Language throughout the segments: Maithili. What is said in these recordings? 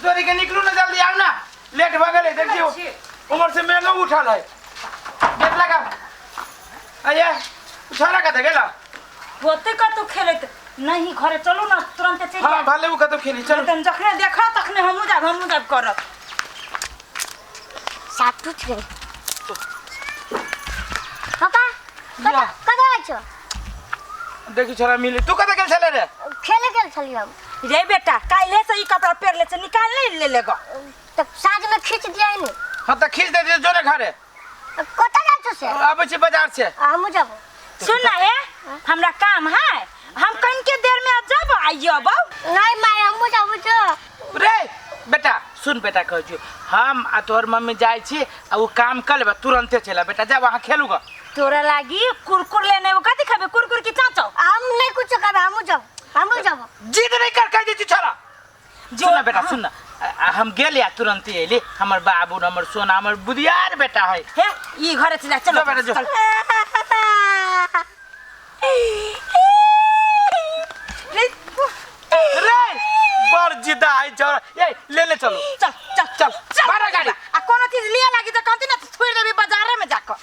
तोरी के निकलू ना जल्दी आउ ना लेट भऽ गेलै देखियौ उमर से मेघो उठल है गेट लगा अये छोरा कतऽ गेला होते कतौ खेलैत नहीं घरे चलू ना तुरंत चलि हाँ जायब। भले उ कतौ खेली चलू तम जखने देखा तखने हमहूँ जाब हमहूँ जाब करब साफ टूट गई पापा या। कतऽ जाइ छौ देखी छोरा मिली तू कतऽ गेल छले रे खेले गेल छलियै हम रे बेटा काल्हे से ई कपड़ा पहिर ले छै निकाल नहीं ले लेगो तऽ साँझ में खींच दिया ने हाँ तऽ खींच दे दियो जोरे घरे कतऽ जाइ छौ से आबै छी बाजार से हमहूँ जाबो सुन ना हे हमरा काम है हम कन के देर में जब आइयो बौ नहीं माय हमहूँ जाबो छौ रे बेटा सुन बेटा कहै छी हम आ तोहर मम्मी जाइ छी आ ओ काम कर लेबे तुरन्ते चलि आ बेटा जाब अहाँ खेलू गऽ तोरा लागी कुरकुर लेने वो कथी खाबे कुरकुर की चाचो हम नहीं कुछ करबे हमहूँ जाबो हमहूँ जाबो जिद नहीं कर कह दै छी छोरा सुन ना बेटा सुन ना हम गेल आ तुरन्ते अयली हमर बाबू हमर सोना हमर बुधियार बेटा है हे ई घरे चला चलो जो बेटा, जो। चल। रे, रे बड़ जिदा है छोरा ए ले ले चलो चल चल चल भाड़ा गाड़ी आ कोनो चीज लिया लागी त कहती ना छोड़ देबी बाजारे में जाकर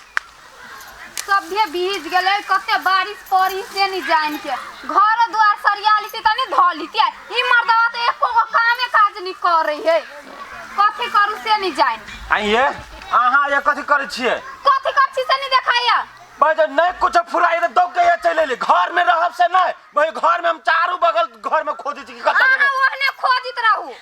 सभे भीज गेलै कते बारिश पड़ी से नहीं जान के घर द्वार सरिया लीती तनी धो लीती ई मर्दवा तो एको गो कामे काज नहीं कर रही है कथी करू से नहीं जान आइए अहाँ ये कथी करै छियै कथी कर छी से नहीं देखाइया भाई जब नहीं कुछ फुराई तो दौड़ के ये चलि एली घर में रहब से नहीं भाई घर में हम चारू बगल घर में खोजै छी कि कतऽ अहाँ गेलै ओहने खोजित रहू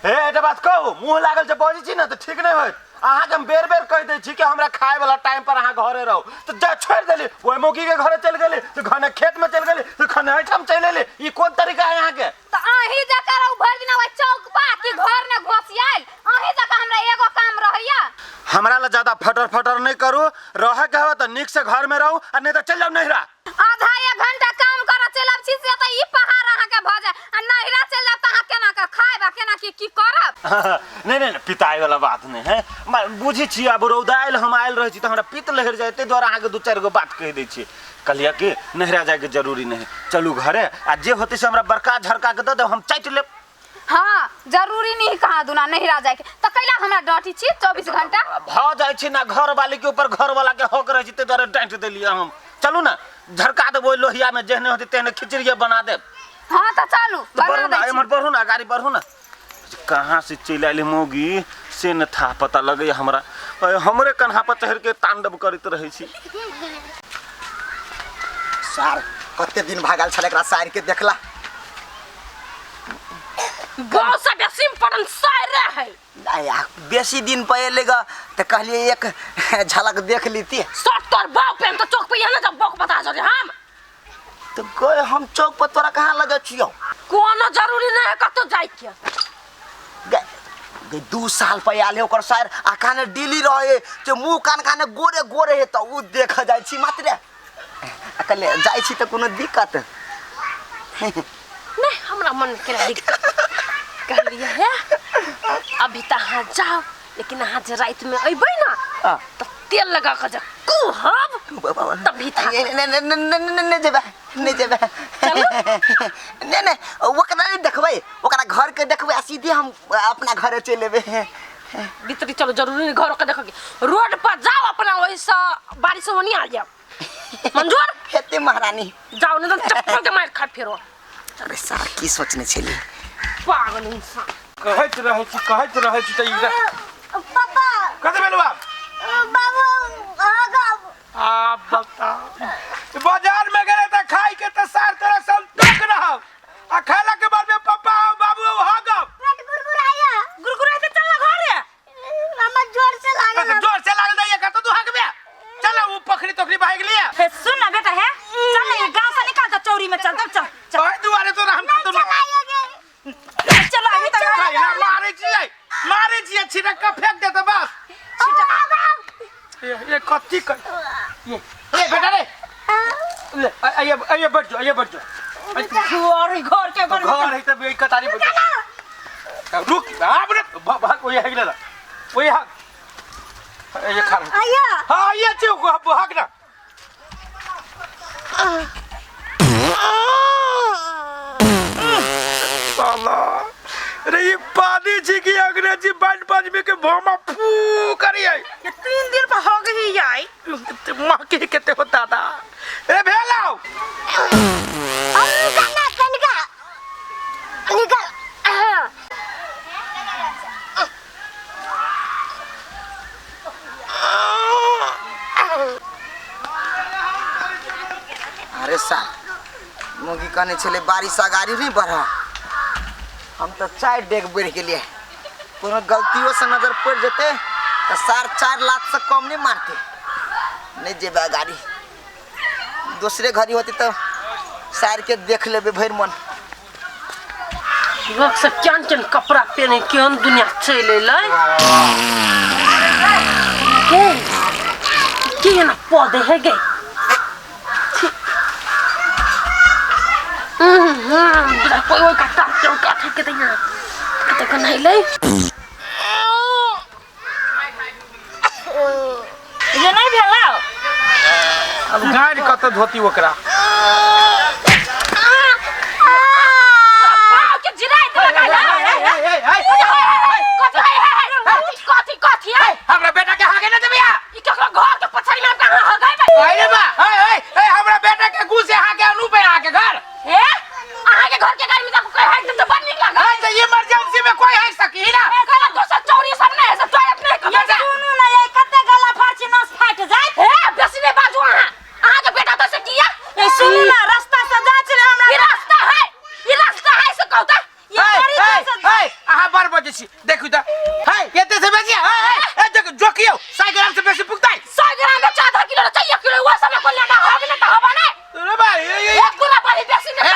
हे एकटा बात कहू मुँह लागल जे बजै छी ने तऽ ठीक नहि होयत अहाँके हम बेर बेर कहि दै छी कि हमरा खाय वाला टाइम पर अहाँ घरे रहू तऽ जा छोड़ि देली ओहि मौगी के घरे चलि गेली तऽ घने खेत में चलि गेली तऽ घने एहिठाम चलि एली ई कोन तरीका है अहाँके तऽ अहीं जकाँ रहू भरि दिना ओहि चौक पर कि घर ने घोसियायल अहीं जकाँ हमरा एगो काम रहैया हमरा ला ज्यादा फटर फटर नहि करू रहै के हवे तऽ नीक से घर में रहू आ नहि तऽ चलि जाउ नैहरा आधा एक घंटा काम करऽ चलि आबै छी से तऽ ई पहाड़ अहाँके भऽ जाय आ नैहरा चलि जायब तऽ अहाँ केना कऽ खायब आ केना की की करब नहि नहि नहि पिताय वाला बात नहि है बुझै छी आब रौदा आयल हम आयल रहै छी तऽ हमरा पित्त लहरि जाय ताहि दुआरे अहाँके दू चारि गो बात कहि दै छी कहलियै कि नैहरा जायके जरूरी नहि है चलू घरे आ जे होतै से हमरा बड़का झड़का के दऽ देब हम चाटि लेब हाँ जरूरी नहीं कहाँ दुना नैहरा जायके तऽ कैला हमरा डांटी छी 24 घंटा भऽ जाइ छै ने घर वाली के ऊपर घर वाला के हक रहै छै ताहि दुआरे डाँटि देलियै हम चलू ने झड़का देब ओहि लोहिया में जेहने होतै तेहने खिचड़िए बना देब हाँ तऽ चलू तऽ बना बढ़ू दै ना छी एम्हर बढ़ू ना गाड़ी बढ़ू ना कहाँ से चलि आयल मौगी से न था पता लगैया हमरा अय, हमरे कन्हा पर चढ़ि के तांडव करैत रहै छी सार कते दिन भागल छल एकरा सार के देखला गाँव से बेसी पड़न सारे है आया, बेसी दिन पर एले ग तऽ कहलिए एक झलक देख लीती सट तोर बाप पे हम तो चौक पे यहाँ ना जब बक बता जरे हम तो गए हम चौक पर तोरा कहाँ लगे छियौ कोनो जरूरी नहीं है कतो जाए के गे गे 2 साल पर आयल है ओकर सार आ काने डीली रहे जे मुंह कान काने गोरे गोरे है तऽ उ देख जाइ छी मात्रे आ कहले जाइ छी तऽ कोनो दिक्कत नहीं हमरा मन में केना दिक्कत कहलिए हे अभी तऽ अहाँ जाओ लेकिन अहाँ जे राति में अयबै ना हाँ। तऽ तेल लगा कऽ जे कुहब तभी था नहीं नहीं नहीं नहीं नहीं जेबै नहीं जेबै नहीं नहीं ओकरा नहीं देखबै ओकरा घर के देखबै आ सीधे हम अपना घरे चलि एबै भीतरी चलो जरूरी नहीं घर के देखो रोड पर जाओ अपना वही से बारिश होनी आ जाओ मंजूर हेते महारानी जाओ नहीं तो चप्पल के मार खा फेरो अरे सार की सोचने छली पागल इंसान कहैत रहै छी कहैत रहै छी तऽ ई पापा कथी भेलौ आब बाबू अहाँके आ बताओ बाजार में गेले तऽ खाइ के तऽ सार तोरा संतोष रहब आ खाला के बाद में पापा आओ बाबू आओ हागब पेट गुरगुराया गुरगुराइ तऽ चल ना घरे हमर जोर से लागल तऽ जोर से लागल दैया कतऽ तू हागबे चल ओ पखरी तोखरी भागि लिया हे सुन ना बेटा हे चल ना ये गांव से निकाल दो चौरी में चल चल चल चल ओहि दुआरे तोरा हम कतौ चलाइए चल अभी तक कहिना मारै छियै मारै छियै छिटक के फेंक देतै बस ये ये कथी कर ये रे बेटा रे ले आइए आइए बैठ जाओ आइए बैठ जाओ घर घर के तो घर है तब एक कतारी बैठ जाओ। रुक आप रे भाग ओए हग ले ओए हग ये खा रहा आया हाँ ये चीज को हग ना साला रे ये पानी जानी छी कि अंग्रेजी बैंड बजबे के भोमा फू करिए। ये 3 दिन पर हो गई आई। माँ के केते हो दादा ए भेलाओ। अब निकल ना कनिका निकल। हाँ। अरे साल मुगी कहने छलै बारिश अगाड़ी नहीं बढ़ा, हम तो 4 डेग बढ़ि गेलियै। कोनो गलतियों से नजर पड़ि जेतै तऽ सार 4 लाख से कम नहीं मारते। नहीं जेबै अगाड़ी, दोसरे घड़ी होते तऽ सार के देख लेबै भरि मन। लोक सब केहन केहन कपड़ा पहने केहन दुनिया चलि एलै गे। के एना पौधे है गे? कोई ओइ काटा क्यों काटे के दैया कते कन हेलै। ये नहीं भेलाओ। अब गाड़ कत धोती ओकरा। बाव के जिराय देलक। ए, ए, ए, कथी है? कथी कथी है? हमरा बेटा के हागे न देबिया। ई केकरो घर के पछाड़ी में कहां हो गए? अरे बा ए ए ए, हमरा बेटा के गु से हागे अनु पे हागे घर। हे, अहाँ के घर के गर्मी तक कोई है तो बड़ नीक लागल। ए, तो इमरजेंसी में कोई हाक सकी ना। ए, कहला दोसर चौरी सब नहीं है, सब टॉयलेट नहीं ये है। सुनू ना, ये कते गला फाड़ছি नस फाटि जाइत। हे, बेसी नहीं बाजू अहाँ। अहाँ के बेटा तो से किया। ये सुनू ना, रास्ता से जा छलै हमरा। ई रास्ता है, ई रास्ता है से कहू त। ये ए, गाड़ी ए, से ए, अहाँ बड़ बजै छी। देखू त हे, एते से बेसी ए ए ए, देखू जोकियो 100 ग्राम से बेसी पुगतै। 100 ग्राम में 1/4 किलो चाहिए किलो वो सब को लेना होगे ना त होबा नहीं। अरे बा ए ए एक गुना बड़ी बेसी ए नहीं। ए,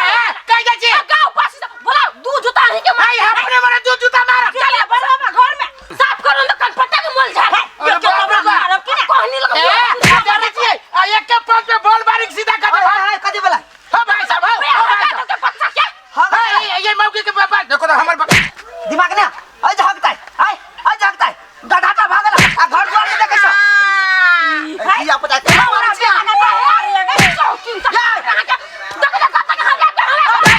कहि जाइ छी। गाँव पास बोला दू जूता ही के ए, अपने मरे दू जूता मारब। चले बराबर घर में साफ करो न कनपट्टा के मोल झाड़। अरे बाप रे बाप। मारब कि ना? कहनी लग। ए, जानै छियै आ एक के पाँच में बॉल बारिक सीधा कर देब। हाय, कथी बोला? हो भाई साहब, हो हो भाई साहब। के बच्चा के हे, ये ये मौके के बात देखो तो हमर दिमाग ने अइ झगतै, आइ अइ झगतै गधा भागल आ घर द्वार नहीं देखै छ दिया पता के मारै छै। भाई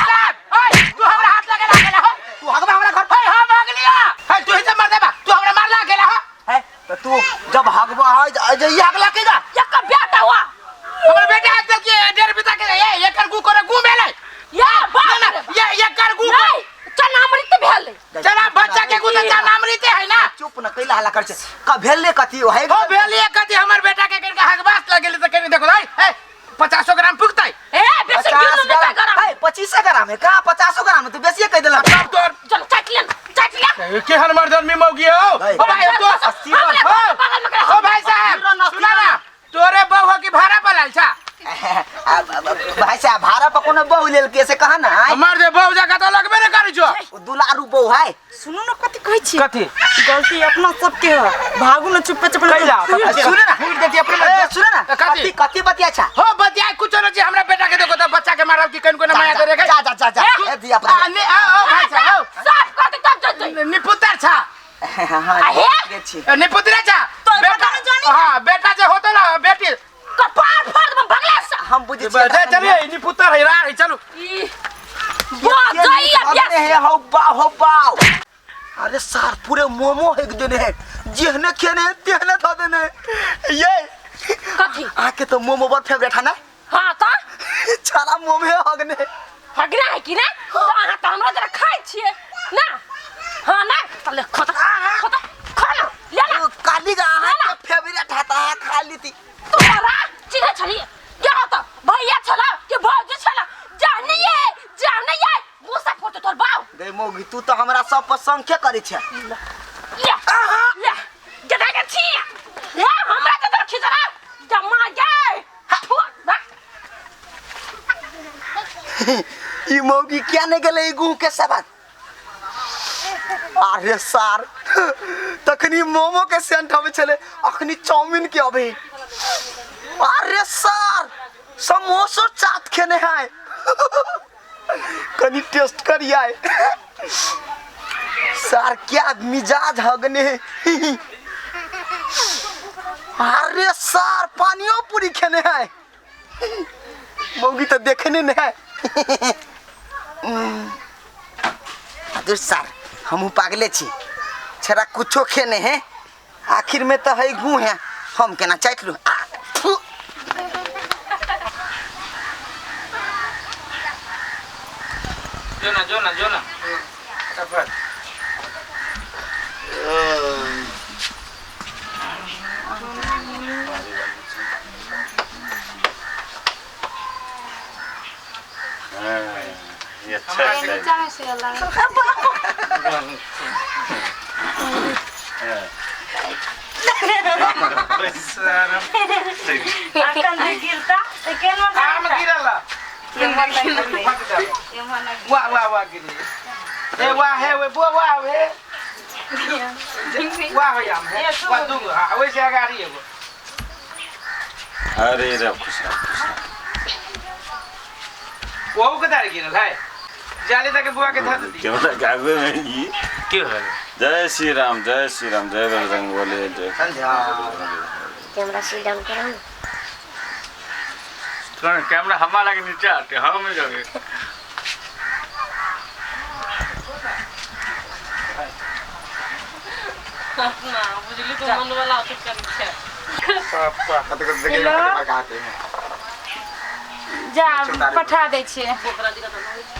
साहब, ओए तू हमरा हाथ लगे लागल हो। तू हगबा हमरा घर पर? हे, हम हगलिया हे, तू ही से मार देबा, तू हमरा मार लागेला हो। है तो तू जब हगबा है जे ई हगला के जा। हमर बेटा हाथ के डेढ़ बिता के ए एकर गु करे गु भेलै। ना ना, ये एकर गु चला बच्चा के गु त चना है ना। चुप न, कैला हल्ला कर छै का भेल ने कथी है? हो भेलिए कथी? हमर बेटा के कनिका हगबास लगेले त कनि देखो है ए 50 ग्राम पुगतै। 50 ग्राम है, 25 ग्राम है का? 50 ग्राम है, तू बेसिए कह देलक। तब तोर केहन मर्दन मौगी हो। ओ भाई तो ओ भाई साहब, सुना ना, तोरे बहू की भाड़ा पर लाल छा? भाई साहब, भाड़ा पर कोनो बहू लेल के से कहा ना। हमर जे बहू जगह तो लगबे ने करै छो। ओ दुलारू बहू है। सुनू ना, कथी कहै छी? कथी? गलती अपना सबके है, भागू ना चुप्पे चुप। कैला? सुने ना। फूट देती अपने। ए, सुने ना। कथी? कथी कथी बतिया छा? हो बतिया कुछ न छी। हमरा बेटा के देखो त बच्चा के मारब की कनको न माया दे रे। जा जा जा जा, ए दिया पता। आ ने आ ओ भाई साहब, निपुतर छा। हां, आहे? छी। निपुतरे छा। तो बेटा पता नहीं जानी। हां, बेटा जे होतो ना बेटी हम बुझै छी। चलिए, निपुतर है रार है, चलू। है हौ बा हौ बाव। अरे सार, पूरे मोमो हेक देने है, जेहने खेने है तेहने धऽ देने है। ये कथी? आके तो मोमो बड़ फेवरेट है ना? हाँ त। सारा मोमो है हगने। हगना है कि ना तो अहाँ त हमरा जरा खाइ छियै ना। हाँ ना, त ले खो त, खो त, खो ना, ले ना। काली का अहाँ के फेवरेट है त अहाँ खा ली थी। तोरा चिन्है छली के हो त भैया छला के भौजी छला? जाने ये, जाने ये गुस्सा फोटे तोर बाउ। गई मौगी, तू तो हमरा सब पर संख्या करै छै। ले ले, गधा के छी ले, हमरा के तर खिचरा जमा गए। ई मौगी क्या नहीं गेलै ई गुह के सवाद। अरे सार, तखनी मोमो के सेंट आबै छलै, अखनी चाउमीन के अबै। अरे सार, समोसो चाट खेने है, कनी टेस्ट करिए। सार, क्या मिजाज हगने। अरे सार, पानियो पूरी खेने है। मौगी तो देखने नहीं है। अरे सार, हमहूँ पागले छी, छेड़ा कुछो खेने है, आखिर में तो है गु है, हम केना चाटि लू। आ, थू। जो ना जो ना जो ना फटाफट। ये अच्छा है। नीचा में से लगा। अखन जे गिरता तऽ केना आम गिरल वाह वाह वाह गिरी ए वाह है वे बुआ वाह वे वाह हो आम है वाह दूगो। हां वैसे अगाड़ी एगो। अरे रे खुश रह खुश रह। वो के दार गिरल है जाले तक बुआ के धर दी। कैमरा गावे में ही क्यों है? जय श्री राम जय श्री राम जय बजरंग बली जय। संध्या कैमरा सीधा डाउन करो। कौन कैमरा हमारा के नीचे आते हम में जागे। ना बुझली तो मन वाला अथी करी छै। पापा कत कत देखे के हैं। जा पठा दै छियै। ओकरा दिक्कत न होइ छै।